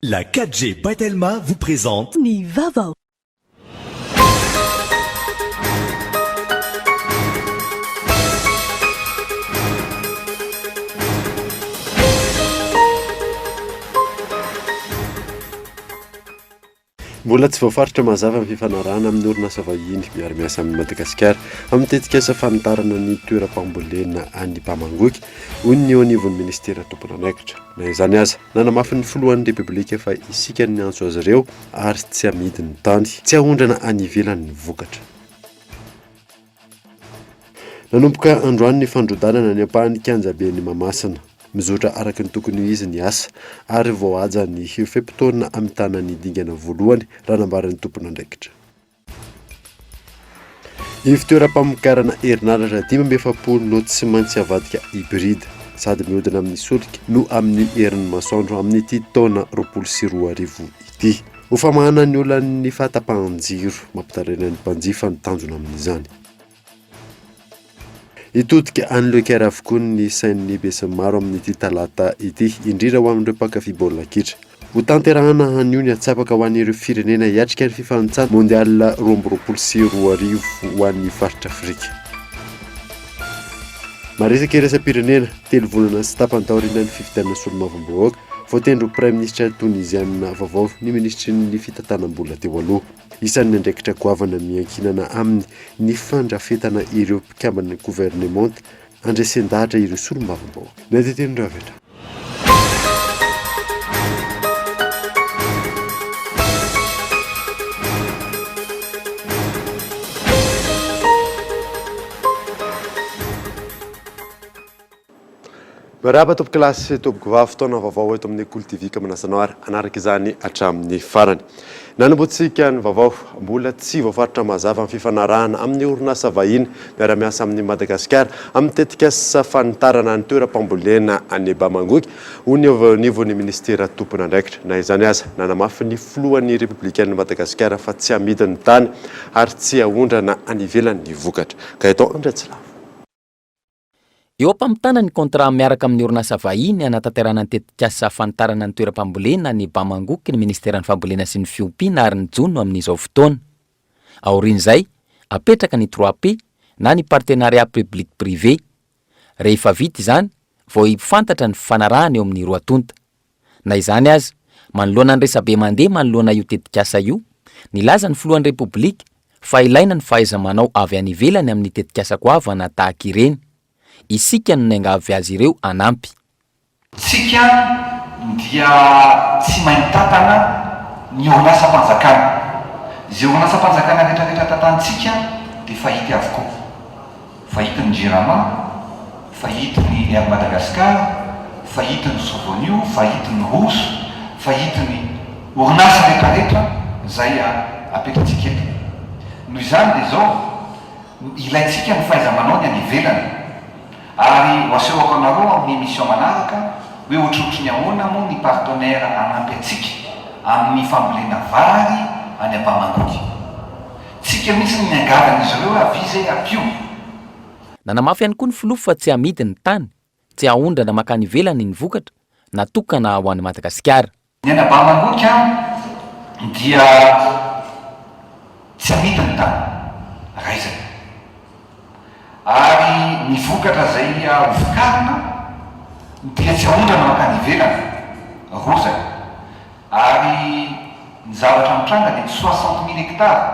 La 4G by Telma vous présente. Ny vaovao. Mbola tsy voafaritra mazava ny fifanarahana amin'ny orinasa vahiny miara-miasa amin'i Madagasikara amin'ny tetikasa fanitarana ny toeram-pambolena any Bamangoky, hoy ny eo anivon'ny minisitera tompon'andraikitra. Na izany aza, nanamafy ny filohan'ny Repoblika fa isika no niantso azy ireo ary tsy amidy ny tany, tsy ahondrana any ivelany ny vokatra. Nanomboka androany ny fandrodanana ny ampahan'ny kianjaben'i Mahamasina. Mizotra araka ny tokony ho izy ny asa ary voahaja ny fe-potoana hamitana ny dingana voalohany raha nambaran'ny tompon'andraikitra. Ivon-toeram-pamokarana herinaratra 45 no tsy maintsy avadika hybride sady mihodina amin'ny solika no amin'ny herin'ny masoandro amin'ity taona 2020 ity. Ho famahana ny olan'ny fahatapahan-jiro, mampitaraina ny mpanjifa ny tanjona amin'izany. Hitodika any Le Caire avokoa ny sain'ny besinimaro amin'ity talata ity, indrindra ho an'ireo mpankafy baolina kitra. Hotanterahana anio ny antsapaka ho an'ireo firenena hiatrika ny fifanintsanana Mondial 2022 ho an'ny faritra Afrika. Maresaka iraisam-pirenena, telo volana sy tapany taorian'ny fifidianana solombavambahoaka, voatendry ho praiminisitra tonizianina vaovao ny minisitry ny fitantanam-bola teo aloha. Isan'ny andraikitra goavana miankinana aminy ny fandrafetana ireo mpikamban'ny governemanta handresen-dahatra ireo solombavambahoaka. Ny anteten'ireo avy hatrany. Miarahaba tompokolahy sy tompokovavy, fotoana vaovao eto amin'ny Kolo TV ka manasa anao ary hanaraka izany hatramin'ny farany. Nanombohantsika ny vaovao, mbola tsy voafaritra mazava ny fifanarahana amin'ny orinasa vahiny miara-miasa amin'i Madagasikara amin'ny tetikasa fanitarana ny toeram-pambolena any Bamangoky, hoy ny eo anivon'ny minisitera tompon'andraikitra. Na izany aza, nanamafy ny filohan'ny Repoblikan'i Madagasikara fa tsy hamidy ny tany ary tsy haondrana any ivelany ny vokatra. Gaëtan Andriatsilavo. Eo am-pamitana ny contrat miaraka amin'ny orinasa vahiny hanatanterahana ny tetikasa fanitarana ny toeram-pambolena any Bamangoky ny Ministeran'ny Fambolena sy ny Fiompiana ary ny Jono amin'izao fotoana. Aorian'izay, apetraka ny trois P na ny Partenariat Public Privé. Rehefa vita izany vao fantatra ny fifanarahana eo amin'ny roa tonta. Na izany aza, manoloana ny resabe mandeha manoloana io tetikasa io, nilaza ny filohan'ny Repoblika fa ilaina ny fahaiza-manao avy any ivelany amin'ny tetikasa goavana tahaka ireny. Isika no niangavy azy ireo hanampy. Tsika dia tsy mahay mitantana ny orinasam-panjakana. Izay orinasam-panjakana rehetrarehetra tantanintsika dia fahity avokoa. Fahity ny Jirama, fahity ny Air Madagascar, fahity ny Sovoanio, fahity ny Roso, fahity ny orinasa rehetrarehetra izay apetratsika eto. Noho izany dia izao, ilaintsika ny fahaiza-manao ny any ivelany. Ary ho asehoko anareo amin'ny émission manaraka hoe ohatrohatry ny ahoana moa ny partenaire hanampy antsika amin'ny fambolena vary any Abamangoky. Tsika mihitsy no miangavy an'izy ireo hoe avia izay ampio. Nanamafy ihany koa ny filoha fa tsy hamidy ny tany, tsy haondrana mankany ivelany ny vokatra natokana ho an'i Madagasikara. Ny any Abamangoky dia tsy amidy ny tany, raisina. Ary ny vokatra izay hovokarina dia tsy haondrana mankany ivelany, rozana. Ary ny zavatra mitranga dia ny 60 mille hectares,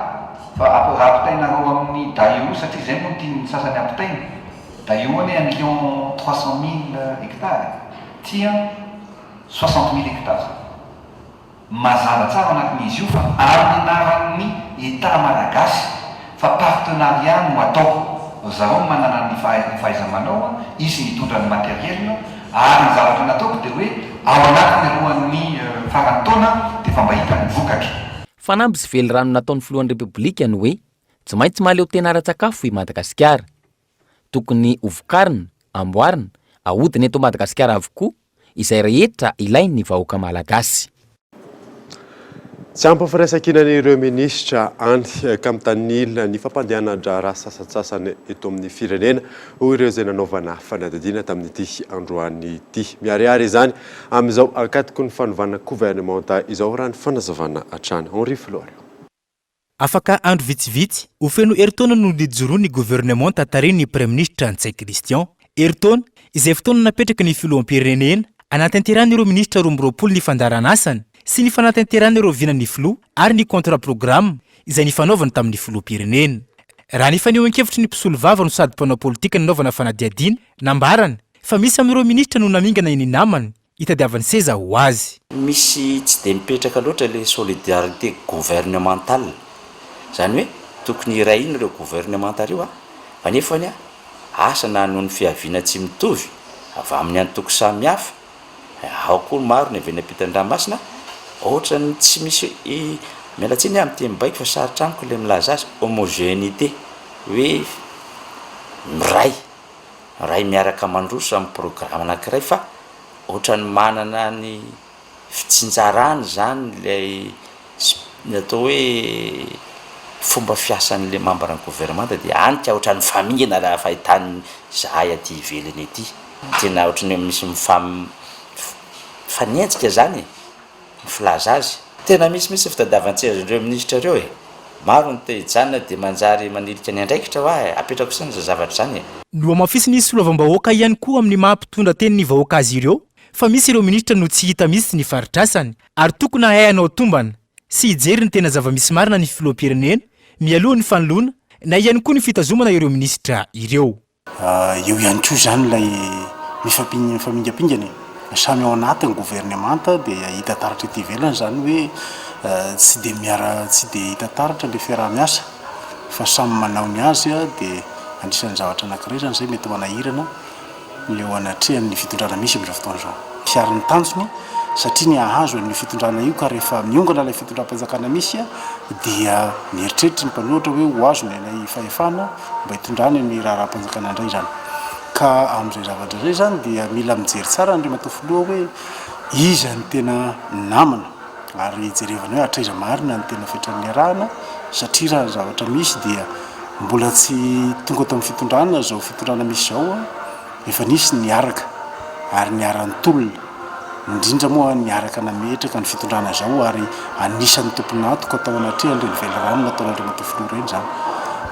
fa raha ampitainareo amin'ny Daewoo, satria izay moa no tian'ny sasany ampitaina, Daewoo anie un million trois cent mille hectares e, ty an 60 mille hectares. Mazava tsara anatin'izy io fa amin'ny anaran'ny Etat malagasy fa partenariat no atao, ry zareo no manana ny fahaiza-manao, izy mitondra ny matériel, Ary ny zavatra nataoko dia hoe ao anatiny alohan'ny faran'ny taona dia efa mba hita ny vokatra. Fanamby sy velirano nataon'ny filohan'ny Repoblika ny hoe tsy maintsy mahaleo tena ara-tsakafo i Madagasikara. Tokony hovokarina, amboarina, ahodina eto Madagasikara avokoa izay rehetra ilain'ny vahoaka malagasy. Tsy ampy ny firaisankinan'ireo minisitra any ka mitanila ny fampandehanan-draharaha sasantsasany eto amin'ny firenena, hoy ireo izay nanaovana fanadihadiana tamin'ity androany ity. Miharihary izany amin'izao ankatoky ny fanovana governemanta izao, raha ny fanazavana hatrany. Henri Florio. Afaka andro vitsivitsy, ho feno herintaona no nijoroan'ny governemanta tarihin'ny Praiminisitra Ntsay Christian. Herintaona, izay fotoana napetraky ny filoham-pirenena hanatanterahan'ireo minisitra 22 ny fandaharan'asany sy ny fanatanterahana ireo vinan'ny filoha ary ny contrat programme izay nifanaovany tamin'ny filoham-pirenena. Raha ny fanehoan-kevitry ny mpisolovava no sady mpanao politika nanaovana fanadihadiana, nambarany fa misy amin'ireo minisitra no namingana ny namany hitadiavany seza ho azy. Misy tsy dia mipetraka loatra ilay solidarité gouvernementale, izany hoe tokony hiray hina ireo gouvernemanta ireo fa nefany asa na noho ny fiaviana tsy mitovy avy amin'ny antoko samihafa, ao koa ny maro ny avy eny ampitan-dranomasina, ohatran'ny tsy misy, miala tsiny aho amin'ny teny baiko fa sarotra amiko ilay milaza azy, homogénéité, hoe miray. Ray miaraka mandroso amin'ny programa anankiray fa ohatran'ny manana ny fitsinjarany izany ilay ny atao hoe fomba fiasan'ilay membre ny gouvernemanta dia any ka ohatran'ny mifamingana raha fahitan'ny zahay aty ivelany aty, tena ohatran'ny hoe misy mifam- mifanenjika izany e! ny filaza azy. Tena misy mihitsy ny fitadiavan-tsezan'ireo minisitra ireo e! Maro ny te hijanona dia manjary manilika ny andraikitra hoa e! Apetrako saina izany zavatra izany e! Nohamafisin'ny soloavambahoaka ihany koa amin'ny maha mpitondra tenin'ny vahoaka azy ireo fa misy ireo minisitra no tsy hita mihitsy ny faritr'asany ary tokony hahay hanao tombana sy hijery ny tena zava-misy marina ny filoham-pirenena mialoha ny fanoloana na ihany koa ny fitazomana ireo minisitra ireo. Eo ihany koa izany ilay mifamingampingana e! Samy ao anatin'ny governemanta dia hita taratra ety ivelany izany hoe tsy dia miara tsy dia hita taratra ilay fiaraha-miasa fa samy manao ny azy dia anisan'ny zavatra anankiray izany izay mety manahirana eo anatrehan'ny fitondrana misy amin'izao fotoana izao. Ary ny tanjony, satria ny hahazo an'io fitondrana io ka rehefa miongana ilay fitondram-panjakana misy dia mieritreritra ny mpanohitra hoe ho azony ilay fahefana mba hitondrany ny raharaham-panjakana indray izany. Ka amin'izay zavatra izay izany dia mila mijery tsara Andriamatoa Filoha hoe iza no tena namana ary jerevana hoe hatraiza marina ny tena fetran'ny niarahana satria raha ny zavatra misy dia mbola tsy tonga tao amin'ny fitondrana izao fitondrana misy izao efa nisy ny niaraka ary niara-nitolona indrindra moa niaraka nametraka ny fitondrana izao ary anisan'ny tompon'antoka tao anatrehan'ireny velirano nataon'Andriamatoa Filoha ireny izany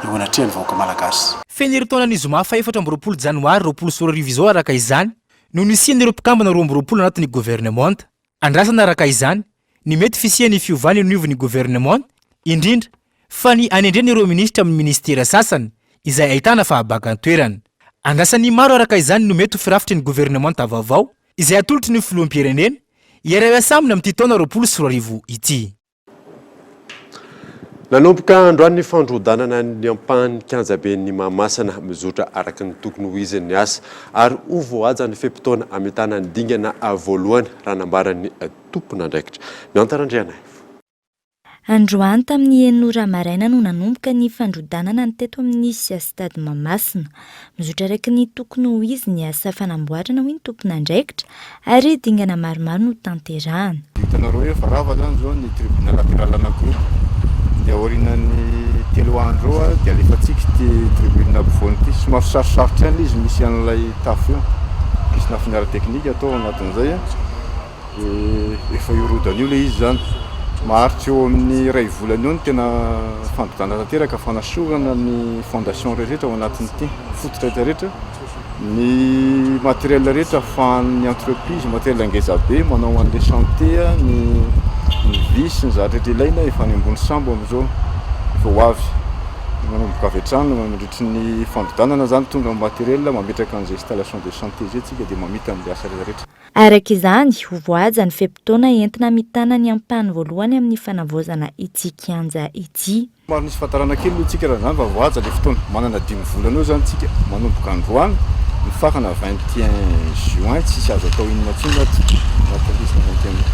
eo anatrehan'ny vahoaka Malagasy. Feno herintaona ny zoma faha 24 janoary 2020 izao araka izany no nisian'ireo mpikambana 22 anatin'ny governemanta. Andrasana araka izany ny mety fisian'ny fiovana eo anivon'ny governemanta, indrindra fa ny hanendrena ireo minisitra amin'ny minisitera sasany izay ahitana fahabagan-toerana. Andrasan'ny maro araka izany no mety ho firafitry ny governemanta vaovao izay hatolotry ny filoham-pirenena hiara-hiasa aminy amin'ity taona 2020 ity. Nanomboka androany ny fandrodanana ny ampahan'ny kianjaben'i Mahamasina. Mizotra araka ny tokony ho izy ny asa ary ho voahaja ny fe-potoana hamitana ny dingana voalohany, raha nambaran'ny tompon'andraikitra. Miantara Andrianaivo. Androany tamin'ny enina ora maraina no nanomboka ny fandrodanana ny teto amin'ny Stade Mahamasina. Mizotra araka ny tokony ho izy ny asa fanamboarana hoy ny tompon'andraikitra ary dingana maromaro no tanterahana. Hitanareo hoe efa rava zany zao ny tribune laterale anakiroa dia aorianan'ny telo andro eo dia alefantsika ity tribune ampovoany ity. Somary sarosarotra ihany izy misy an'ilay tafo io. Misy lafiny ara-teknika atao ao anatin'izay. Dia efa hirodana io ilay izy zany. Maharitra eo amin'ny iray volana eo ny tena fandrodana tanteraka, fanasorana ny fondation rehetra ao anatin'ity fototra rehetra rehetra. Ny matériel rehetra ahafahan'ny entreprise, matériel ngeza be manao an'ilay chantier, ny ny vy sy ny zavatra rehetra ilaina efa any ambony sambo amin'izao, efa ho avy. Manomboka avy hatrany mandritry ny fandrodanana zany tonga ny matériel mametraka an'izay installation de chantier izay tsika dia mamita an'ilay asa rehetra rehetra. Araka izany, ho voahaja ny fe-potoana entina mitana ny ampahany voalohany amin'ny fanavaozana ity kianja ity. Somary nisy fahatarana kely aloha tsika raha izany fa voahaja ilay fotoana. Manana dimy volana eo izany tsika manomboka androany mifarana 21 juin tsisy azo atao inona intsony ato anatin'ny liste 21 mai.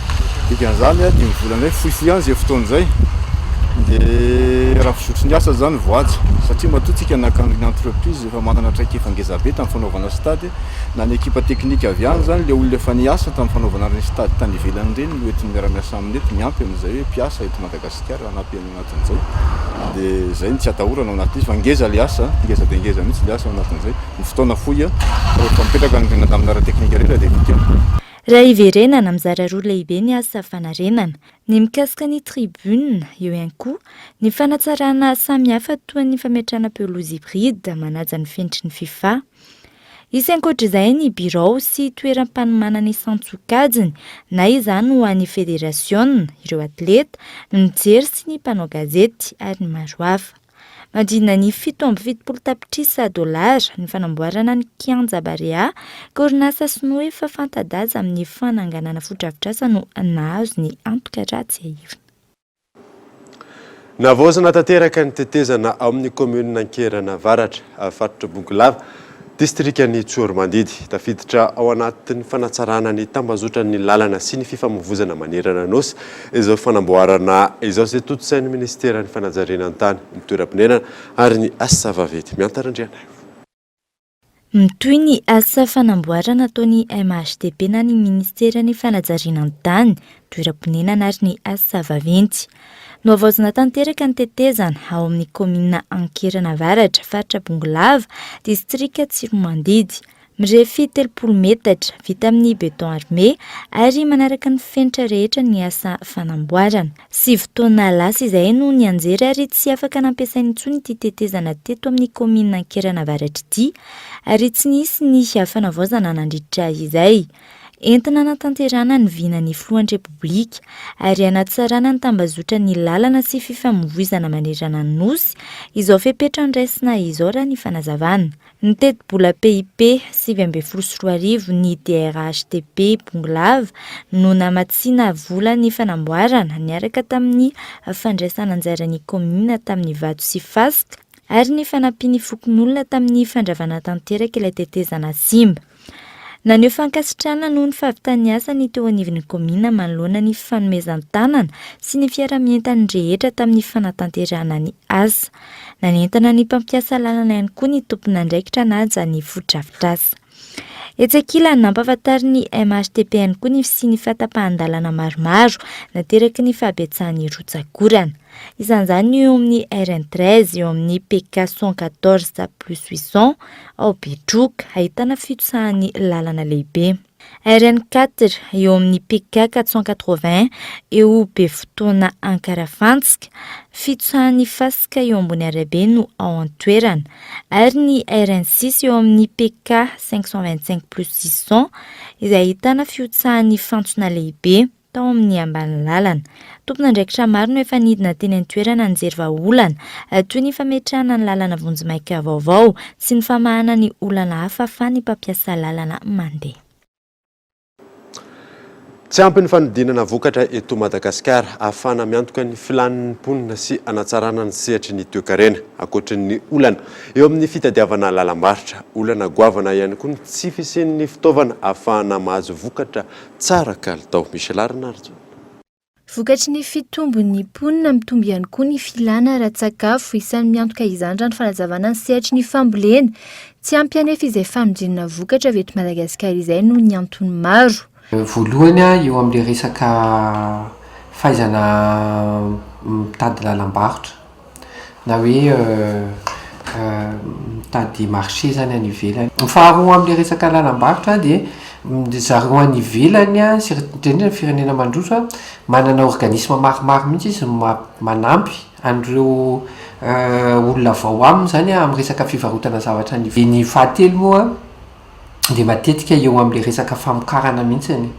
Dikan'izany dimy volana hoe fohifohy ihany izay fotoana izay. Dia raha fizotry ny asa izany voahaja satria matoa tsika naka an'ireny entreprise efa manana traikefa ngeza be tamin'ny fanaovana stade na ny ekipa teknika avy any izany ilay olona efa niasa tamin'ny fanaovana ireny stade tany ivelany ireny no entiny miara-miasa aminy eto miampy amin'izay hoe mpiasa eto Madagasikara hanampy any anatin'izay dia izay no tsy atahorana ao anatin'izy fa ngeza ilay asa ngeza dia ngeza mihitsy ilay asa ao anatin'izay ny fotoana fohy fa rehefa mipetraka ny rindran-damina ara-teknika rehetra dia vita eo. Raha hiverenana, mizara roa lehibe ny asa fanarenana. Ny mikasika ny tribune, eo ihany koa ny fanatsarana samihafa toa ny fametrahana pelouse hybride manaja ny fenitry ny Fifa. Hisy ankoatra izay ny birao sy toeram-panomanana isan-tsokajiny na izany ho an'ny federasiona, ireo atleta, ny mijery sy ny mpanao gazety ary ny maro hafa. Manodidina ny 77 tapitrisa dolara ny fanamboarana ny kianja Barea ka orinasa sinoa efa fanta-daza amin'ny fananganana fotodrafitrasa no nahazo ny antoka raha tsiahivina. Navaozina tanteraka ny tetezana ao amin'ny kaominina Ankerana Avaratra, faritra Bongolava, distrikan'i Tsiroaromandidy. Tafiditra ao anatin'ny fanatsarana ny tambazotran'ny lalana sy ny fifamoivozana manerana Nosy izao fanamboarana izao izay tontosain'ny minisiteran'ny fanajariana ny tany, ny toeram-ponenana ary ny asa vaventy. Miantara Andrianaivo. Mitohy ny asa fanamboarana ataon'ny MHTP na ny minisiteran'ny fanajariana ny tany, toeram-ponenana ary ny asa vaventy. Nohavaozina tanteraka ny tetezana ao amin'ny kaominina Ankerana Avaratra, faritra Bongolava, distrika Tsiroamandidy. Mirefy 30 metatra, vita amin'ny béton armé ary manaraka ny fenitra rehetra ny asa fanamboarana. Sivy taona lasa izay no nianjera ary tsy afaka nampiasaina intsony ity tetezana teto amin'ny kaominina Ankerana Avaratra ity ary tsy nisy ny fanavaozana nandritra izay. Entina hanatanterahana ny vinan'ny Filohan'ny Repoblika ary hanatsarana ny tambazotran'ny lalana sy fifamoivoizana manerana ny Nosy izao fepetra noraisina izao raha ny fanazavana. Ny tetibola PIP 2019 ny DRHTP Bongolava no namatsiana vola ny fanamboarana niaraka tamin'ny fandraisana anjaran'ny kaominina tamin'ny vato sy fasika ary ny fanampian'ny fokonolona tamin'ny fandravana tanteraka ilay tetezana simba. Naneho fankasitrahana noho ny fahavitan'ny asa ny teo anivon'ny kaominina manoloana ny fanomezan-tanana sy ny fiaraha-mientan'ny rehetra tamin'ny fanatanterahana ny asa. Nanentana ny mpampiasa lalana ihany koa ny tompon'andraikitra hanaja ny fotodrafitrasa. Etsy ankilany, nampahafantarin'ny MHTP ihany koa ny fisian'ny fahatapahan-dalana maromaro nateraky ny fahabetsahan'ny rotsak'orana. Isan'izany ny eo amin'ny RN 13, eo amin'ny PK 114 plus 800, ao Betroka, ahitana fitsahan'ny lalana lehibe. RN 4, eo amin'ny PK 480, eo Befotoana Ankarafantsika, fitsahan'ny fasika eo ambony arabe no ao an-toerana. Ary ny RN 6 eo amin'ny PK 525 plus 600, izay ahitana fihotsahan'ny fantsona lehibe. tao amin'ny ambany lalana. Tompon'andraikitra maro no efa nidina teny an-toerana nijery vahaolana, toy ny fametrahana ny lalana vonjimaika vaovao sy ny famahana ny olana hafa fa ny mpampiasa lalana mandeha. Tsy ampy ny fanodinana vokatra eto Madagasikara ahafahana miantoka ny filàn'ny mponina sy hanatsarana ny sehatry ny toekarena. Ankoatry ny olana eo amin'ny fitadiavana lalam-barotra, olana goavana ihany koa ny tsy fisian'ny fitaovana ahafahana mahazo vokatra Tsara kalitao. Michel Rainarison. Vokatry ny fitombon'ny mponina, mitombo ihany koa ny filana ara-tsakafo. Isan'ny miantoka izany raha ny fanazavana ny sehatry ny fambolena. Tsy ampy anefa izay fanodinana vokatra avy eto Madagasikara izay noho ny antony maro. Voalohany eo amin'ilay resaka fahaizana mitady lalam-barotra. na hoe mitady marché zany any ivelany. Ny faharoa amin'ilay resaka lalam-barotra dia ry zareo any ivelany an, sy indrindra ny firenena mandroso an, manana organisme maromaro mihitsy izy manampy an'ireo olona avy ao aminy zany an, amin'ny resaka fivarotana zavatra any ivelany. Ny fahatelo moa dia matetika eo amin'ilay resaka famokarana mihitsiny.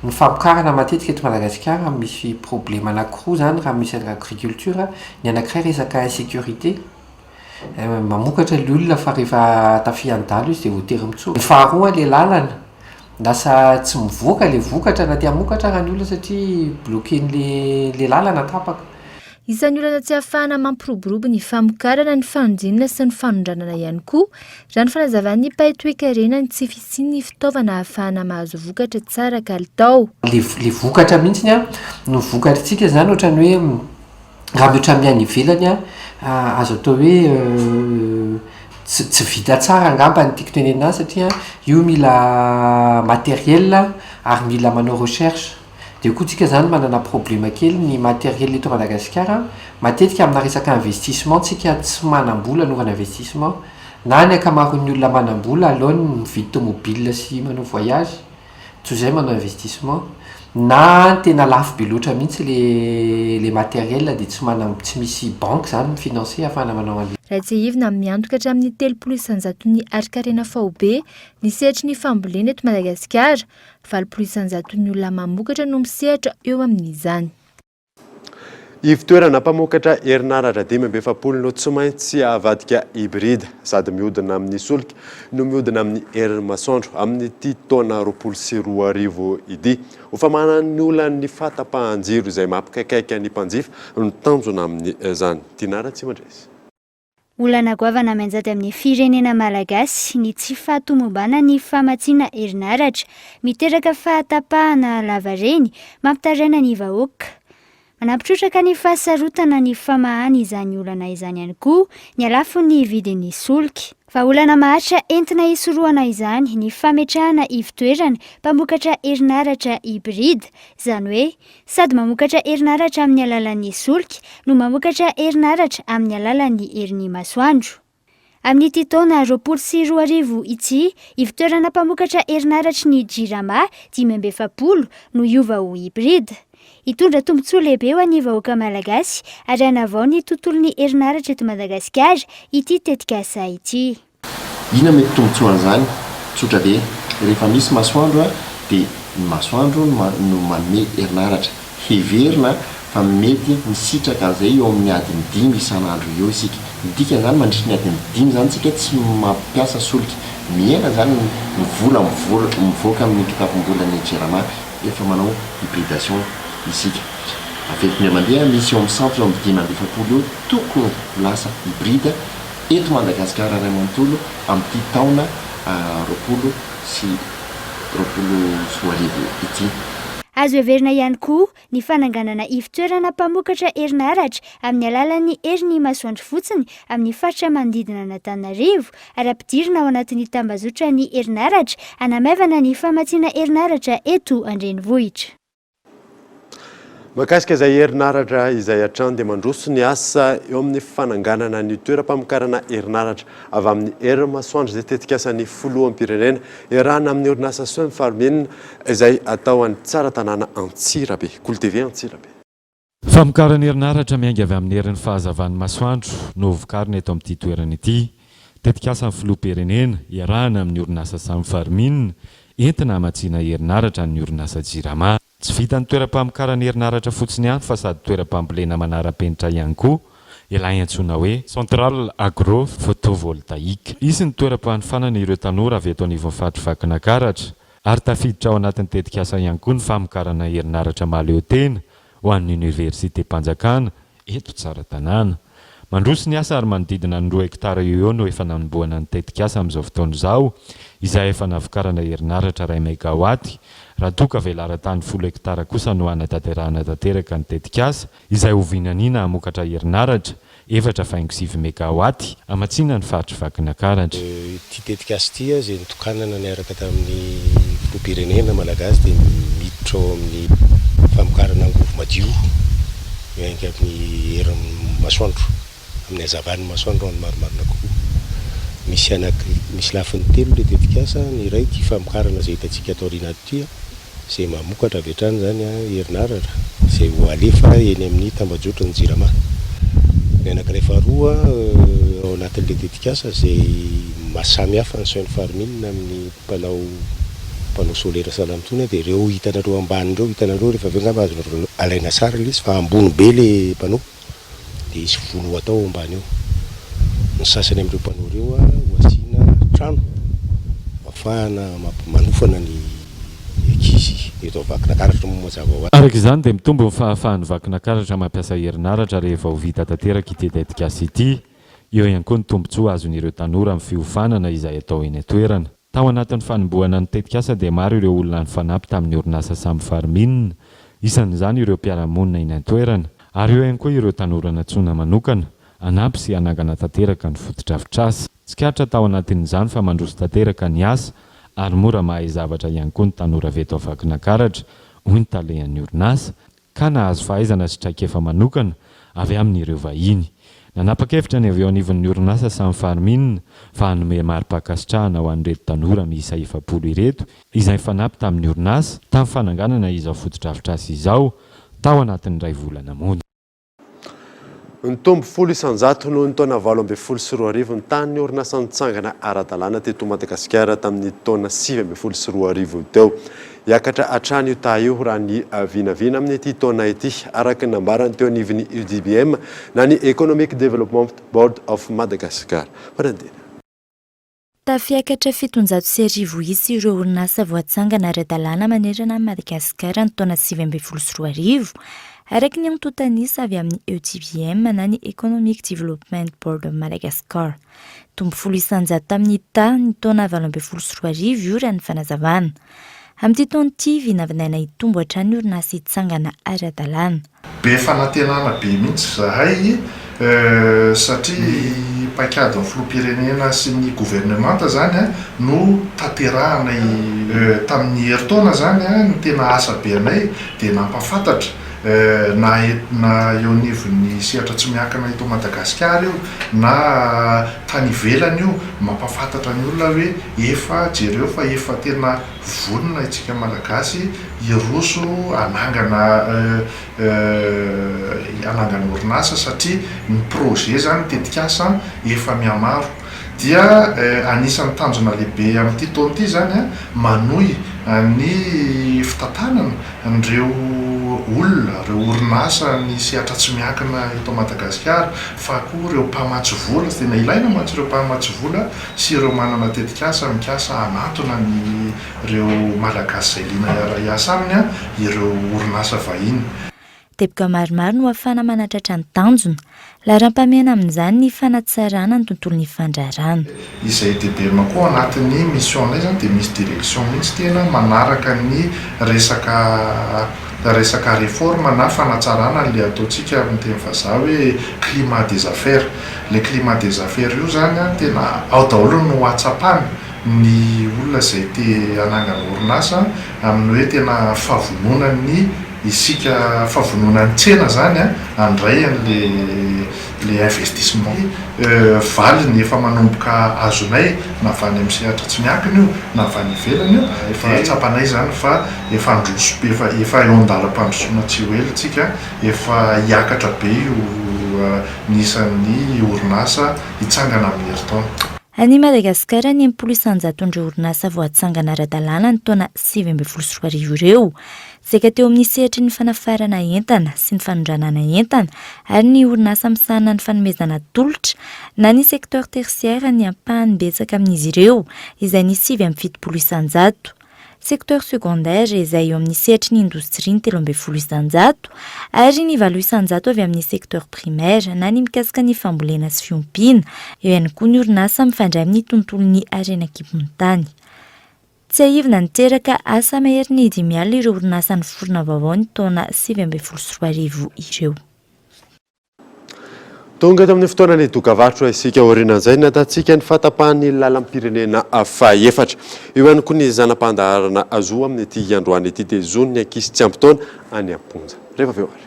Ny famokarana matetika eto Madagasikara misy problema anakiroa zany raha misy agriculture, ny anakiray resaka insécurité, mamokatra ilay olona fa rehefa tafihan'ny dahalo izy dia voatery mitsoaka. Ny faharoa ilay lalana, lasa tsy mivoaka ilay vokatra na te hamokatra ara ny olona satria bloquer-n'le le lalana tapaka. Isan'ny olana tsy ahafahana mampiroborobo ny famokarana, ny fanodinana sy ny fanondranana ihany koa, raha ny fanazavan'ny mpahay toekarena, ny tsy fisian'ny fitaovana ahafahana mahazo vokatra tsara kalitao. Le le vokatra mihitsiny an, no vokatritsika zany ohatran'ny hoe. Raha mihoatra amin'ny any ivelany an, azo atao hoe tsy tsy vita tsara angamba ny tiako tenenina azy satria io mila matériel ary mila manao recherche. De eo koa tsika zany manana problema kely ny matériel eto Madagasikara, matetika amina resaka investissement tsika tsy manam-bola anaovana investissement, na ny ankamaroan'ny olona manam-bola aleony mividy tomobile sy manao voyage. Toy izay manao investissement, na tena lafo be loatra mihitsy le le matériel dia tsy manam tsy misy banque zany mi-financer ahafahana manao an'le. Raha tsiahivina, miantoka hatramin'ny 30 isan-jaton'ny harin-karena faobe ny sehatry ny fambolena eto Madagasikara. 80 isan-jaton'ny olona mamokatra no misehatra eo amin'izany. Ivotoerana mpamokatra herinaratra 45 no tsy maintsy avadika hybride, sady mihodina amin'ny solika no mihodina amin'ny herin'ny masoandro amin'ity taona 2020 ity. Ho famahana ny olan'ny fahatapahan-jiro izay mampikaikaika ny mpanjifa no tanjona amin'izany. Tinah Ratsimandresy. Olana goavana mianjady amin'ny firenena malagasy ny tsy fahatomombanan'ny famatsiana herinaratra. Miteraka fahatapahana lavareny, mampitaraina ny vahoaka. Manampy trotraka ny fahasarotana ny famahana izany olana izany ihany koa ny halafon'ny vidin'ny solika. Vahaolana maharitra entina hisorohana izany ny fametrahana ivotoerana mpamokatra herinaratra hybride, izany hoe Sady mamokatra herinaratra amin'ny alalan'ny solika no mamokatra herinaratra amin'ny alalan'ny herin'ny masoandro. Amin'ity taona 2020 ity, ivotoerana mpamokatra herinaratry ny Jirama 45 no hiova ho hybride. Hitondra tombontsoa lehibe ho an'ny vahoaka malagasy ary hanavao ny tontolon'ny herinaratra eto Madagasikara ity tetikasa ity. Inona mety tombotsoan'izany? Tsotra be, rehefa misy masoandro dia ny masoandro no manome herinaratra. Heverina fa mety misitraka an'izay eo amin'ny adiny dimy isan'andro eo isika. Ny dikan'izany mandritry ny adiny dimy izany isika tsy mampiasa solika. Mihena izany ny vola mivoaka amin'ny kitapom-bolan'ny Jirama rehefa manao hybridation isika. Averiko indray mandeha, misy eo amin'ny centre eo amin'ny 45 eo tokony ho lasa hybride. eto Madagasikara iray manontolo amin'ity taona 2020 ity. Azo heverina ihany koa ny fananganana ivotoerana mpamokatra herinaratra amin'ny alalan'ny herin'ny masoandro fotsiny amin'ny faritra manodidina an'Antananarivo ary ampidirina ao anatin'ny tambazotran'ny herinaratra hanamaivana ny famatsiana herinaratra eto an-drenivohitra. Mahakasika izay herinaratra izay hatrany dia mandroso ny asa eo amin'ny fananganana ny toeram-pamokarana herinaratra avy amin'ny herin'ny masoandro izay tetikasan'ny filoham-pirenena iarahana amin'ny orinasa Sun Farming izay atao any Tsaratanàna Antsirabe. Kolo TV Antsirabe. Famokarana herinaratra miainga avy amin'ny herin'ny fahazavan'ny masoandro no hovokarina eto amin'ity toerana ity. Tetikasan'ny filoham-pirenena iarahana amin'ny orinasa Sun Farming entina hamatsiana herinaratra an'ny orinasa Jirama. Tsy vitan'ny toeram-pamokarana herinaratra fotsiny ihany fa sady toeram-pambolena manara-penitra ihany koa ilay antsoina hoe Centrale Agro Photovoltaïque. Hisy ny toeram-panofanana ireo tanora avy eto anivon'ny faritr'i Vakinakaratra ary tafiditra ao anatin'ny tetikasa ihany koa ny famokarana herinaratra mahaleotena ho an'ny oniversitem-panjakana eto Tsaratanàna. Mandroso ny asa ary manodidina ny roa hektara eo eo no efa nanombohana ny tetikasa amin'izao fotoana izao, izay efa navokarana herinaratra iray megawaty, raha toa ka velaran-tany folo hektara kosa no hanatanterahana tanteraka ny tetikasa, izay ho vinaniana hamokatra herinaratra efatra faingo sivy megawaty, hamatsiana ny faritr'i Vakinakaratra. Ity tetikasa ity izay notokanana niaraka tamin'ny filoham-pirenena malagasy dia miditra ao amin'ny famokarana angovo madio miainga amin'ny herin'ny masoandro, amin'ny hazavan'ny masoandro raha ny marimarina kokoa. Misy anaky, misy lafiny telo ilay tetikasa, ny iray ity famokarana izay hitantsika ato aoriana ato ity, izay mamokatra avy hatrany izany herinaratra izay ho alefa eny amin'ny tambajotran'ny Jirama. Ny anankiray faharoa ao anatin'ilay tetikasa izay maha samy hafa ny Sun Farming amin'ny mpanao panneau solaire sahala amin'itony dia ireo hitanareo ambany ireo hitanareo rehefa avy eo angamba azonareo alaina sary ilay izy fa ambony be ilay panneau dia hisy voly ho atao ao ambany ao. Ny sasany amin'ireo panneau ireo ho asiana trano ahafahana manofana ny ankizy eto Vakinakaratra moa mazava ho azy. Araka izany dia mitombo ny fahafahan'ny Vakinakaratra mampiasa herinaratra rehefa ho vita tanteraka ity tetikasa ity. Eo ihany koa ny tombontsoa azon'ireo tanora amin'ny fiofanana izay atao eny an-toerana. Tao anatin'ny fanombohana ny tetikasa dia maro ireo olona nifanampy tamin'ny orinasa Sam Farming, isan'izany ireo mpiara-monina eny an-toerana. Ary eo ihany koa ireo tanora nantsoina manokana hanampy sy hanangana tanteraka ny fotodrafitrasa. Tsikaritra tao anatin'izany fa mandroso tanteraka ny asa ary mora mahay zavatra ihany koa ny tanora avy eto Vakinankaratra, hoy ny talehan'ny orinasa, ka nahazo fahaizana sy traikefa manokana avy amin'ireo vahiny. Nanapa-kevitra ny avy eo anivon'ny orinasa Sam Farming fa hanome mari-pankasitrahana ho an'ireto tanora miisa 40 ireto izay nifanampy tamin'ny orinasa tamin'ny fananganana izao fotodrafitrasa izao tao anatin'ny iray volana monja. Nitombo 10% noho ny taona 2018 ny tahan'ny orinasa nitsangana ara-dalàna teto Madagasikara tamin'ny taona 2019 teo. Hiakatra hatrany io taha io raha ny vinavina amin'ity taona ity, araka ny nambarany teo anivon'ny UDBM na ny Economic Development Board of Madagascar. Fanadihadiana. Tafiakatra 1700 isa ireo orinasa voatsangana ara-dalàna manerana an'i Madagasikara ny taona 2019, araka ny antontan'isa avy amin'ny EDBM na ny Economic Development Board of Madagascar. Nitombo 10% tamin'ny taha ny taona 2018 io raha ny fanazavana. Amin'ity taona ity, vinavinaina hitombo hatrany ny orinasa hitsangana ara-dalàna. Be fanantenana be mihitsy izahay satria paikadin'ny filoham-pirenena sy ny governemanta izany no tanterahana tamin'ny herintaona izany ny tena asa be anay dia nampahafantatra na na eo anivon'ny sehatra tsy miankina eto Madagasikara io na tany ivelany io mampahafantatra ny olona hoe efa jereo fa efa tena Vonona itsika Malagasy hiroso hanangana hanangana orinasa satria ny projet zany, ny tetikasa efa mihamaro. Dia anisan'ny tanjona lehibe amin'ity taona ity zany manohy ny fitantanana an'ireo olona, ireo orinasa, ny sehatra tsy miankina eto Madagasikara fa koa ireo mpamatsy vola, tena ilaina mantsy ireo mpamatsy vola sy ireo manana tetikasa mikasa hanantona ny ireo Malagasy izay liana hiara-hiasa aminy ireo orinasa vahiny. Teboka maromaro no ahafahana manatratra ny tanjona. Laharam-pahamehana amin'izany ny fanatsarana ny tontolon'ny fandraharahana. Izay DBM koa ao anatin'ny mission-nay izany dia misy direction mihitsy tena manaraka ny resaka resaka réforme na fanatsarana an'ilay ataontsika amin'ny teny vazaha hoe climat des affaires. Ilay climat des affaires io izany an, tena ao daholo no hahatsapana ny olona izay te hanangana orinasa amin'ny hoe tena fahavononan'ny isika, fahavononan'ny tsena izany an, handray an'ilay ilay investissement. Valiny efa manomboka azonay na avy any amin'ny sehatra tsy miankina io na avy any ivelany io, efa tsapanay izany fa efa handroso be, efa efa eo an-dalam-pandrosoana tsy ho ela isika, efa hiakatra be io ny isan'ny orinasa hitsangana amin'ny herintaona. Any Madagasikara, ny 60 isan-jaton'ireo orinasa voatsangana ara-dalàna ny taona 2019 ireo. Saika teo amin'ny sehatry ny fanafarana entana sy ny fanondranana entana ary ny orinasa misahana ny fanomezana tolotra na ny secteur tertiaire ny ampahany betsaka amin'izy ireo izay ny 79%. Secteur secondaire izay eo amin'ny sehatry ny indostria ny 13% ary ny 8% avy amin'ny secteur primaire na ny mikasika ny fambolena sy fiompiana. Eo ihany koa ny orinasa mifandray amin'ny tontolon'ny harena an-kibon'ny tany. Tsiahivina niteraka asa maherin'ny 50 ireo orinasa niforona vaovao ny taona 2019 ireo. Tonga eto amin'ny fotoanan'ny dokavarotra isika aorianan'izay nataontsika ny fahatapahan'ny lalam-pirenena fahefatra. Eo ihany koa ny zana-pandaharana zo amin'ity androany ity dia zon'ny ankizy tsy ampy taona any am-ponja. Rehefa avy eo ary.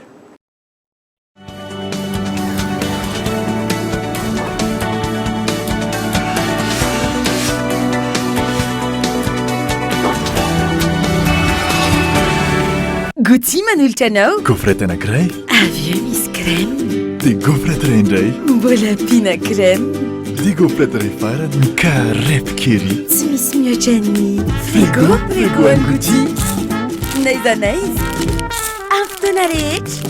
Gouty manolotra anao. Gaufrette anankiray. Avy eo misy crème. Dia gaufrette iray indray. Mbola ampiana crème. Dia gaufrette iray farany. Mikarepoka ery. Tsy misy mihoatra ny frigo. Frigo an'i Gouty. N'aiza n'aiza. Amin'ny fotoana rehetra.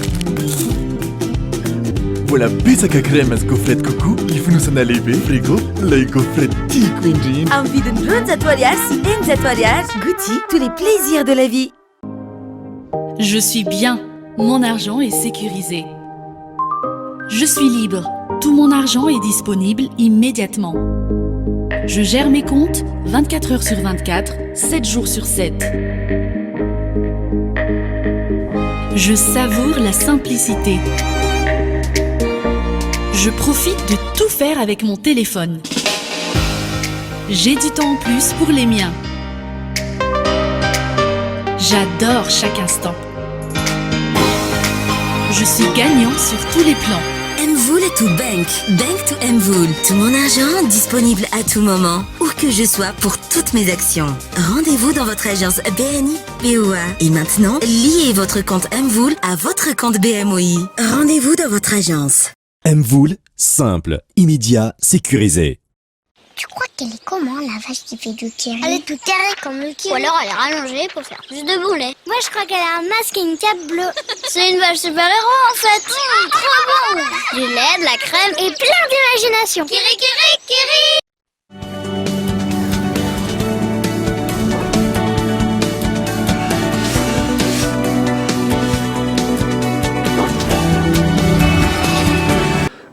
Mbola betsaka crème sy gaufrette kokoa ny fonosana lehibe. Frigo, ilay gaufrette tiako indrindra. Amin'ny vidiny 200 ariary sy 600 ariary. Gouty, tous les plaisirs de la vie. Je suis bien, mon argent est sécurisé. Je suis libre, tout mon argent est disponible immédiatement. Je gère mes comptes 24 heures sur 24, 7 jours sur 7. Je savoure la simplicité. Je profite de tout faire avec mon téléphone. J'ai du temps en plus pour les miens. J'adore chaque instant. Je suis gagnant sur tous les plans. Mvola to bank, bank to Mvola. Tout mon argent disponible à tout moment, où que je sois pour toutes mes actions. Rendez-vous dans votre agence BNI, BOA. Et maintenant, liez votre compte Mvola à votre compte BMOI. Rendez-vous dans votre agence. Mvola, simple, immédiat, sécurisé. Tu crois qu'elle est comment la vache qui fait du kiri? Elle est tout carrée comme le kiri. Ou alors elle est rallongée pour faire plus de bon lait. Moi je crois qu'elle a un masque et une cape bleue. C'est une vache super-héros en fait. Mmh, trop bon! Du lait, de la crème et plein d'imagination. Kiri kiri kiri!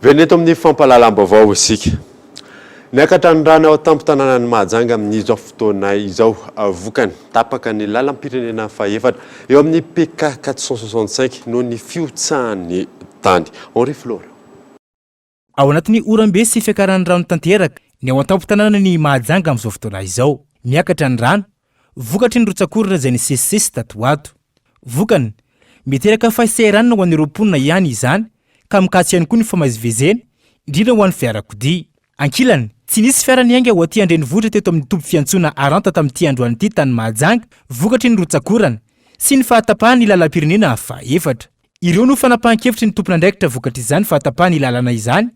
Velona eto amin'ny fampahalalam-baovao isika. Niakatra ny rano ao an-tampon-tanànan'i Mahajanga amin'izao fotoana izao. Vokany, tapaka ny lalam-pirenena fahefatra eo amin'ny PK 465 noho ny fihotsahan'ny tany. Henri Florent. Ao anatin'ny oram-be sy fiakaran'ny rano tanteraka ny ao an-tampon-tanànan'i Mahajanga amin'izao fotoana izao. Miakatra ny rano, vokatry ny rotsak'orana izay nisesisesy tato ho ato. Vokany, miteraka fahasahiranana ho an'ireo mponina ihany izany ka mikatso ihany koa ny famazivezena, indrindra ho an'ny fiarakodia. Ankilany, tsy nisy fiara niainga ho aty an-drenivohitra teto amin'ny toby fiantsoana Aranta tamin'ity androany ity tany Mahajanga, vokatry ny rotsak'orana sy ny fahatapahan'ny lalam-pirenena fahaefatra. Ireo no fanapahan-kevitry ny tompon'andraikitra vokatr'izany fahatapahan'ny lalana izany,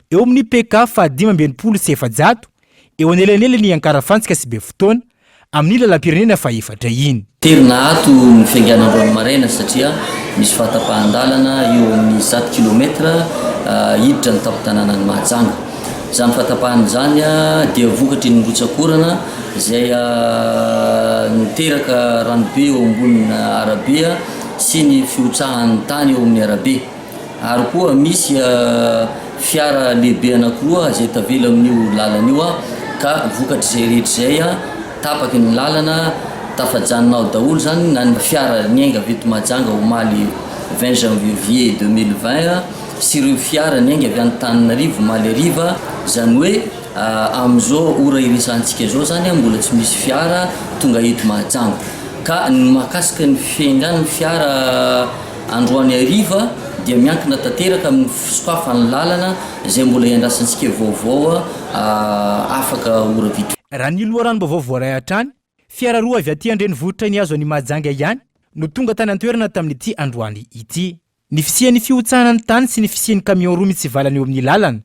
eo amin'ny PK faha 465, eo anelanelan'i Ankarafantsika sy Befotoana, amin'iny lalam-pirenena fahefatra iny. Tery naato ny fiaingàna androany maraina satria misy fahatapahan-dalana eo amin'ny 100 kilomètre hiditra ny tampon-tanànan'i Mahajanga. Izany fahatapahana izany dia vokatry ny rotsak'orana izay niteraka ranobe eo ambonina arabe sy ny fihotsahan'ny tany eo amin'ny arabe. Ary koa misy fiara lehibe anankiroa izay tavela amin'io lalana io ka vokatr'izay rehetra izay tapaky ny lalana, tafajanona ao daholo izany na ny fiara niainga avy eto Mahajanga omaly 20 janvier 2020 sy ireo fiara niainga avy any Antananarivo omaly hariva, izany hoe amin'izao ora iresahantsika izao izany mbola tsy misy fiara tonga eto Mahajanga ka ny mahakasika ny fiaingan'ny fiara Androany hariva dia miankina tanteraka amin'ny fisokafan'ny lalana izay mbola iandrasantsika vaovao afaka ora vitsivitsy. Raha ny loharanom-baovao voaray hatrany, fiara roa avy aty an-drenivohitra nihazo an'i Mahajanga ihany no tonga tany an-toerana tamin'ity androany ity. Ny fisian'ny fihotsahana ny tany sy ny fisian'ny camion roa mitsivalana eo amin'ny lalana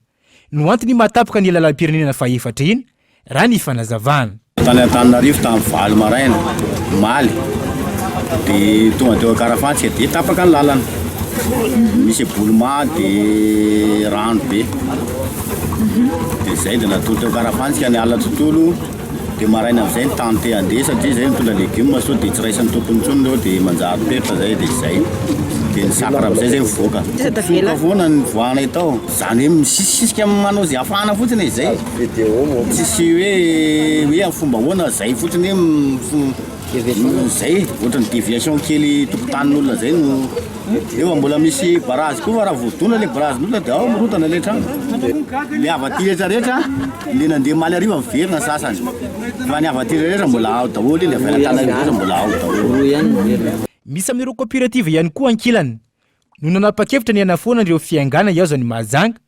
no antony mahatapoka ny lalam-pirenena fahefatra iny, raha ny fanazavana. Tany Antananarivo tamin'ny valo maraina, omaly, dia tonga teo Ankarafantsika dia tapaka ny lalana. Misy éboulement dia rano be. Dia izay dia natory teo Ankarafantsika ny alina tontolo. Dia maraina amin'izay ny tany te handeha satria izay mitondra legioma sao dia tsy raisin'ny tompony intsony ireo dia manjary pertre izay dia izay. Dia ny sacre amin'izay izay mivoaka. Tsoka foana ny nivoahanay tao. Izany hoe misisisika manao izay ahafahana fotsiny e, izay. Tsisy hoe hoe amin'ny fomba ahoana, izay fotsiny hoe izay, ohatran'ny déviation kely tokotanin'olona izay no eo. Fa mbola misy barazy koa fa raha voadona ilay barazin'olona dia ao mirodana ilay trano. Ilay avy aty rehetra rehetra, ilay nandeha omaly hariva miverina ny sasany. Fa ny avy aty rehetra rehetra mbola ao daholo, ilay avy any Antananarivo rehetra mbola ao daholo. Misy amin'ireo kaoperativa ihany koa ankilany no nanapa-kevitra ny hanafoana ireo fiaingàna hihazo an'i Mahajanga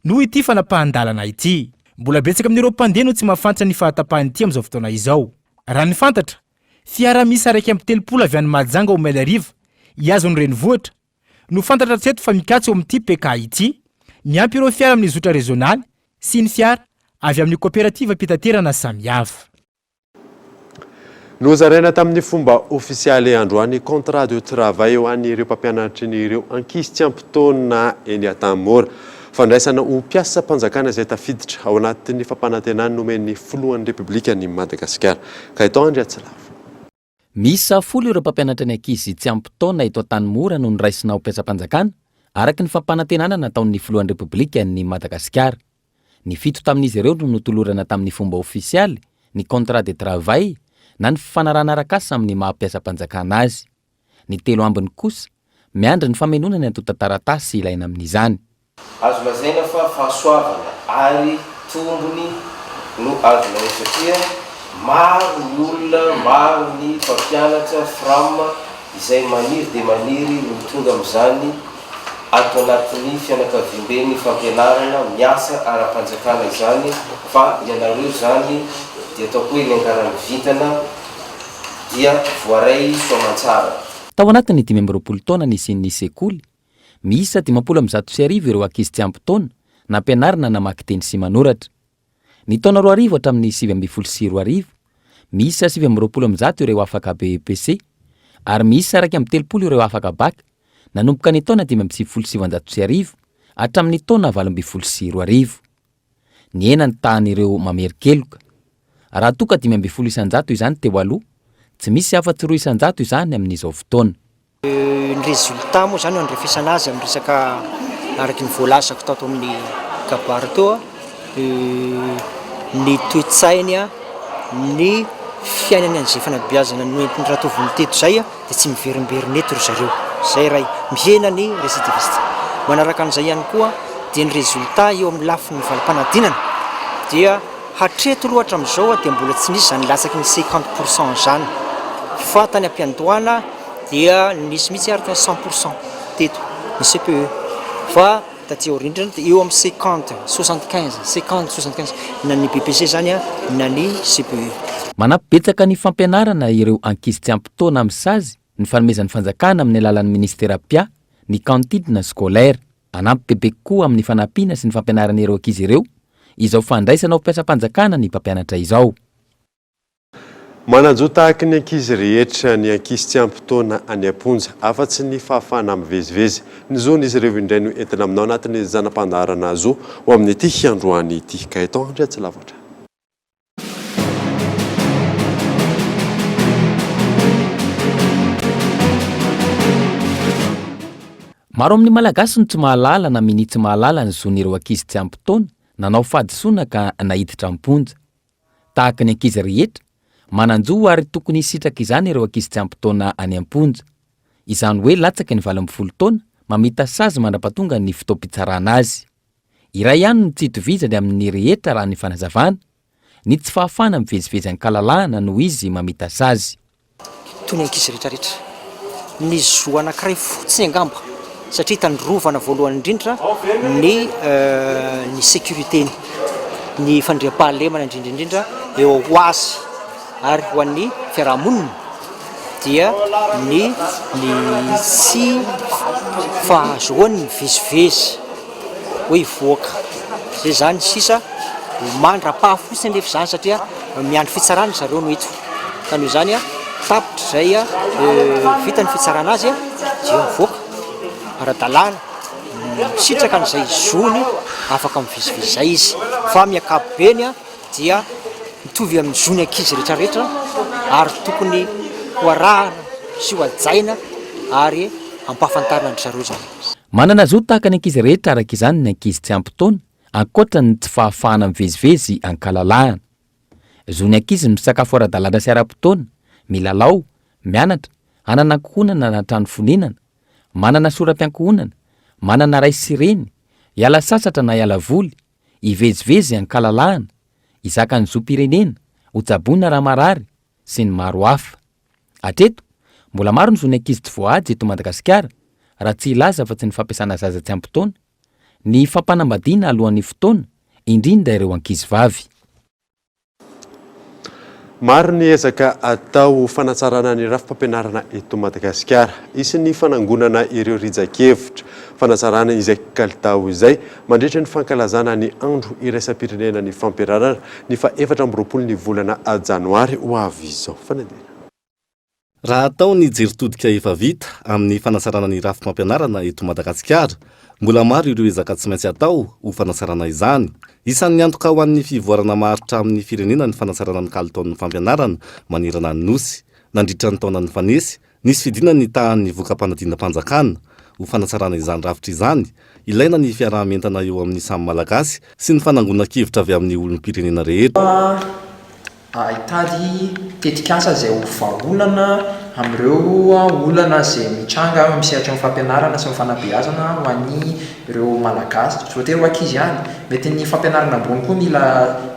noho ity fanapahan-dalana ity. Mbola betsaka amin'ireo mpandeha no tsy mahafantatra ny fahatapahan'ity amin'izao fotoana izao. Raha ny fantatra, fiara miisa 31 avy any Mahajanga omaly hariva hihazo ny renivohitra no fantatra hatreto fa mikatso eo amin'ity PK ity, miampy ireo fiara amin'ny zotra rezionaly sy ny fiara avy amin'ny kaoperativam-pitaterana samihafa. Nozaraina tamin'ny fomba ofisialy androany contrat de travail ho an'ireo mpampianatry ny ireo ankizy tsy ampy taona eny Antanimora. Fandraisana ho mpiasam-panjakana izay tafiditra ao anatin'ny fampanantenana nomen'ny filohan'ny Repoblikan'i Madagasikara, Gaëtan Andriatsilavo. Miisa folo ireo mpampianatra ny ankizy tsy ampy taona eto Antanimora no noraisina ho mpiasam-panjakana, araka ny fampanantenana nataon'ny filohan'ny Repoblikan'i Madagasikara. Ny fito tamin'izy ireo no notolorana tamin'ny fomba ofisialy ny contrat de travail na ny fifanarahana arak'asa amin'ny maha mpiasam-panjakana azy. Ny telo ambiny kosa Miandry ny famenoana ny antontan-taratasy ilaina amin'izany. Azo lazaina fa fahasoavana ary tombony no azonareo satria maro ny olona, maro ny mpampianatra fram izay maniry dia maniry ny ho tonga amin'izany ato anatin'ny fianakaviamben'ny fampianarana miasa ara-panjakana izany fa ianareo izany dia ataoko hoe niangaran'ny vintana dia voaray soamantsara. Tao anatin'ny 25 taona nisian'ny sekoly, Miisa 1150 ireo ankizy tsy ampy taona nampianarina namaky teny sy manoratra. Ny taona 2000 hatramin'ny 2019, miisa 129 ireo afaka BEPC ary miisa 31 ireo afaka Bac nanomboka ny taona 1995 hatramin'ny taona 2018. Nihena ny tahan'ireo mamerin-keloka. Raha toa ka 15% izany teo aloha, tsy misy afa-tsy 2% izany amin'izao fotoana. Ny résultat moa izany no andrefesana azy amin'ny resaka araka ny voalazako tato amin'ny kabary teo, ny toe-tsainy, ny fiainany an'izay fanabeazana noentin'ny Ratovony teto izay dia tsy miverimberina eto ry zareo, izay iray, mihena ny récidiviste. Manaraka an'izay ihany koa dia ny résultat eo amin'ny lafiny valim-panadinana dia Hatreto aloha hatramin'izao dia mbola tsy nisy izany latsaky ny 50 pour cent izany fa tany am-piandohana dia nisy mihitsy ary tany 100 pour cent teto ny CPE fa taty aoriana indray dia eo amin'ny 50, 75, 50, 75 na ny BEPC izany na ny CPE. Manampy betsaka ny fampianarana ireo ankizy tsy ampy taona amin'ny sazy ny fanomezan'ny fanjakana amin'ny alalan'ny minisitera mpiahy ny cantine scolaire. Hanampy bebe kokoa amin'ny fanampiana sy ny fampianarana ireo ankizy ireo izao fandraisana ho mpiasam-panjakana ny mpampianatra izao. Manan-jo tahaky ny ankizy rehetra ny ankizy tsy ampy taona any am-ponja, afa-tsy ny fahafahana mivezivezy. Ny zon'izy ireo indray no entina aminao anatin'ny zana-pandaharana Zo ho amin'ity androany ity. Gaëtan Andriatsilavoatra. Maro amin'ny Malagasy no tsy mahalala na minia tsy mahalala ny zon'ireo ankizy tsy ampy taona nanao fahadisoana ka naiditra am-ponja. Tahaka ny ankizy rehetra, manan-jo ary tokony hisitraka izany ireo ankizy tsy ampy taona any am-ponja. Izany hoe latsaky ny 18 taona mamita sazy mandra-pahatonga ny fotoam-pitsarana azy. Iray ihany no tsy itovizany amin'ny rehetra raha ny fanazavana, ny tsy fahafahana mivezivezy an-kalalahana noho izy mamita sazy. Toy ny ankizy rehetrarehetra. Ny zo anankiray fotsiny angamba, satria tandrovana voalohany indrindra ny ny sécurité-ny, ny fandriampahalemana indrindra indrindra eo ho azy ary ho an'ny fiarahamonina dia ny ny tsy fahazoany mivezivezy. hoe hivoaka. Zay zany sisa mandra-paha fotsiny anefa izany satria miandry fitsarana ry zareo no eto. Ka noho izany tapitra izay vita ny fitsarana azy dia mivoaka ara-dalàna, misitraka an'izay zony afaka mivezivezy izay izy. Fa amin'ny ankapobeny dia mitovy amin'ny zon'ny ankizy rehetrarehetra ary tokony ho arahana sy ho hajaina ary ampahafantarina an-dry zareo izany. Manana zo tahaka ny ankizy rehetra araka izany ny ankizy tsy ampy taona, ankoatra ny tsy fahafahana mivezivezy an-kalalahana. Zon'ny ankizy ny misakafo ara-dalàna sy ara-potoana, milalao, mianatra, hanana ankohonana na trano fonenana, manana sora-piankohonana, manana ray sy reny, hiala sasatra na hiala voly, hivezivezy an-kalalahana, hizaka ny zom-pirenena, hotsaboina raha marary, sy ny maro hafa. Hatreto, mbola maro ny zon'ny ankizy tsy voahaja eto Madagasikara, raha tsy hilaza afa-tsy ny fampiasana zaza tsy ampy taona, ny fampanambadiana alohan'ny fotoana, indrindra ireo ankizivavy. Maro ny ezaka atao ho fanatsarana ny rafi-pampianarana eto Madagasikara. Hisy ny fanangonana ireo rijan-kevitra fanatsarana izay kalitao izay mandritra ny fankalazana ny Andro iraisam-pirenena ny fampianarana ny faha 24 ny volana janoary ho avy izao. Fanadihadiana. Raha atao ny jery todika efa vita amin'ny fanatsarana ny rafi-pampianarana eto Madagasikara, mbola maro ireo ezaka tsy maintsy atao ho fanatsarana izany. Isan'ny antoka ho an'ny fivoarana maharitra amin'ny firenena ny fanatsarana ny kalitaon'ny fampianarana manerana ny Nosy. Nandritra ny taona nifanesy, nisy fidinana ny tahan'ny voka-panadinam-panjakana. Ho fanatsarana izany rafitra izany, ilaina ny fiaraha-mientana eo amin'ny samy Malagasy sy ny fanangonan-kevitra avy amin'ny olom-pirenena rehetra. Hitady tetikasa izay ho vahaolana amin'ireo olana izay mitranga eo amin'ny sehatry ny fampianarana sy ny fanabeazana ho an'ireo Malagasy. Tsy voatery ho ankizy ihany, mety ny fampianarana ambony koa mila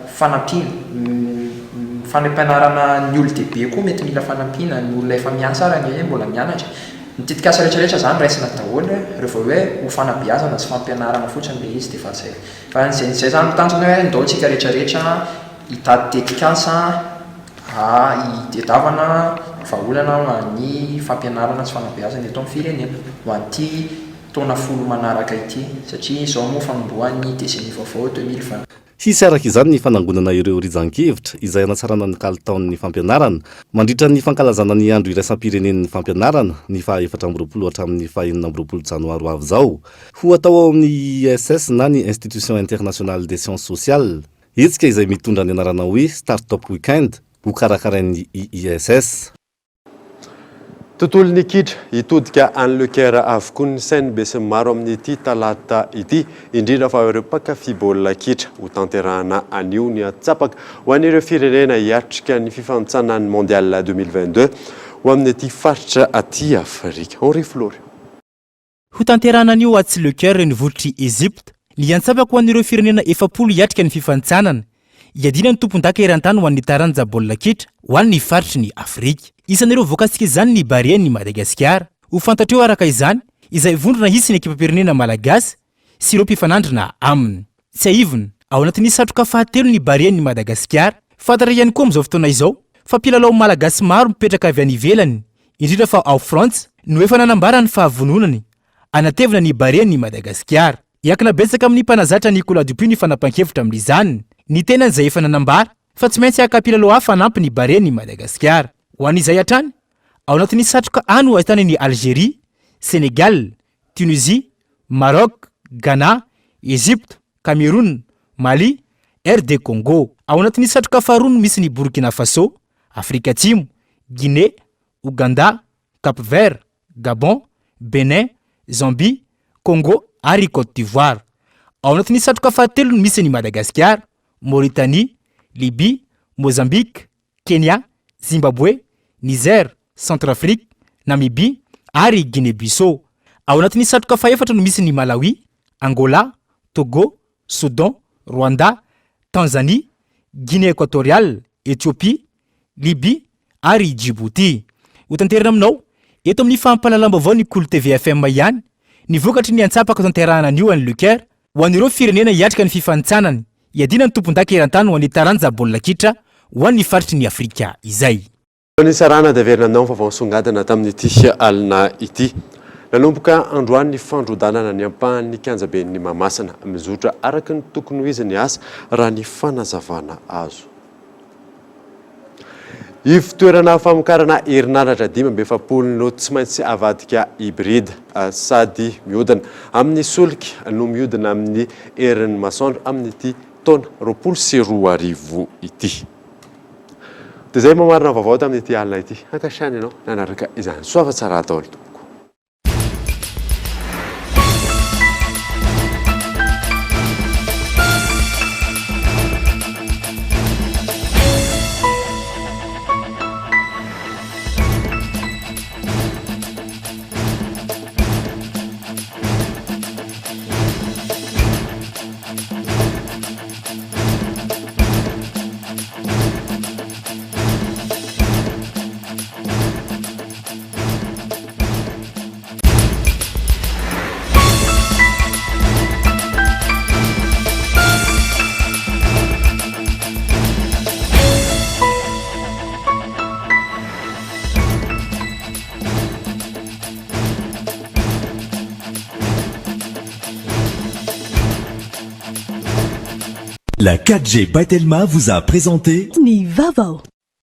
fanampiana, ny fampianarana ny olon-dehibe koa mety mila fanampiana, ny olona efa miasa ary anie mbola mianatra. Ny tetikasa rehetra rehetra izany raisina daholo rehefa hoe ho fanabeazana sy fampianarana fotsiny ilay izy dia efa izay. Fa izay izany no tanjona hoe ndao tsika rehetra rehetra hitady tetikasa hitadiavana vahaolana ho an'ny fampianarana sy fanabeazana eto amin'ny firenena ho an'ity taona folo manaraka ity satria izao moa fanombohan'ny décennie vaovao 2020. Hisy araka izany ny fanangonana ireo rijan-kevitra izay hanatsarana ny kalitaon'ny fampianarana mandritra ny fankalazana ny andro iraisam-pirenen'ny fampianarana ny faha 24 hatramin'ny faha 26 janoary ho avy izao. Ho atao ao amin'ny IISS na ny Institution Internationale des Sciences Sociales. Hetsika izay mitondra ny anarana hoe Start-up Weekend, hokarakarain'ny IISS. Tontolon'ny kitra, hitodika any Le Caire avokoa ny sain'ny besinimaro amin'ity talata ity, indrindra fa ireo mpankafy baolina kitra. Hotanterahana anio ny antsapaka ho an'ireo firenena hiatrika ny fifanintsanan'ny Mondial 2022 ho amin'ity faritra aty Afrika. Henri Florian. Hotanterahana anio atsy Le Caire renivohitr'i Egypte ny antsapaka ho an'ireo firenena 40 hiatrika ny fifanintsanana hiadiana ny tompondaka eran-tany ho an'ny taranja baolina kitra ho an'ny faritry ny Afrika. Isan'ireo voakasika izany ny Barean'i Madagasikara. Ho fantatr'eo araka izany izay vondrona hisy ny ekipam-pirenena malagasy sy ireo mpifanandrina aminy. Tsiahivina, ao anatin'ny satroka fahatelo ny Barean'i Madagasikara. Fantatra ihany koa amin'izao fotoana izao fa mpilalao malagasy maro mipetraka avy any ivelany, indrindra fa ao Frantsa, no efa nanambara ny fahavononany hanatevina ny Barean'i Madagasikara. Hiankina betsaka amin'ny mpanazatra Nicolas Dupuis ny fanapahan-kevitra amin'izany. Ny tenany izay efa nanambara fa tsy maintsy haka mpilalao hafa hanampy ny Barean'i Madagasikara. Ho an'izay hatrany, ao anatin'ny satroka A no ahitana ny Algerie, Sénégal, Tunisie, Maroc, Ghana, Egypte, Cameroun, Mali, RD Congo. Ao anatin'ny satroka faharoa no misy ny Burkina Faso, Afrika Atsimo, Guinée, Ouganda, Cap Vert, Gabon, Bénin, Zambie, Congo ary Côte d'Ivoire. Ao anatin'ny satroka fahatelo no misy an'i Madagasikara, Mauritanie, Libye, Mozambique, Kenya, Zimbabwe, Niger, Centrafrique, Namibie ary Guinée-Bissau. Ao anatin'ny satroka fahefatra no misy ny Malawi, Angola, Togo, Soudan, Rwanda, Tanzanie, Guinée Equatoriale, Ethiopie, Libye ary Djibouti. Hotanterina aminao, eto amin'ny fampahalalam-baovao ny Kolo TV FM ihany, ny vokatry ny antsapaka hotanterahana anio any Le Caire, Ho an'ireo firenena hiatrika ny fifanintsanana hiadiana ny tompondaka eran-tany ho an'ny taranja baolina kitra ho an'ny faritry ny Afrika izay. Nisarahana dia averina aminao ny vaovao nisongadina tamin'ity alina ity. Nanomboka androany ny fandrodanana ny ampahan'ny kianjaben'ny Mahamasina. Mizotra araka ny tokony ho izy ny asa raha ny fanazavana azo. Ivon-toerana famokarana herinaratra 45 no tsy maintsy avadika hybride sady mihodina amin'ny solika no mihodina amin'ny herin'ny masoandro amin'ity taona 2020 ity. Dia izay mamarana vaovao tamin'ity alina ity. Ankasitrahana ianao nanaraka izany. Soava tsara daholo tompoko. La 4G by Telma vous a présenté Ny vaovao.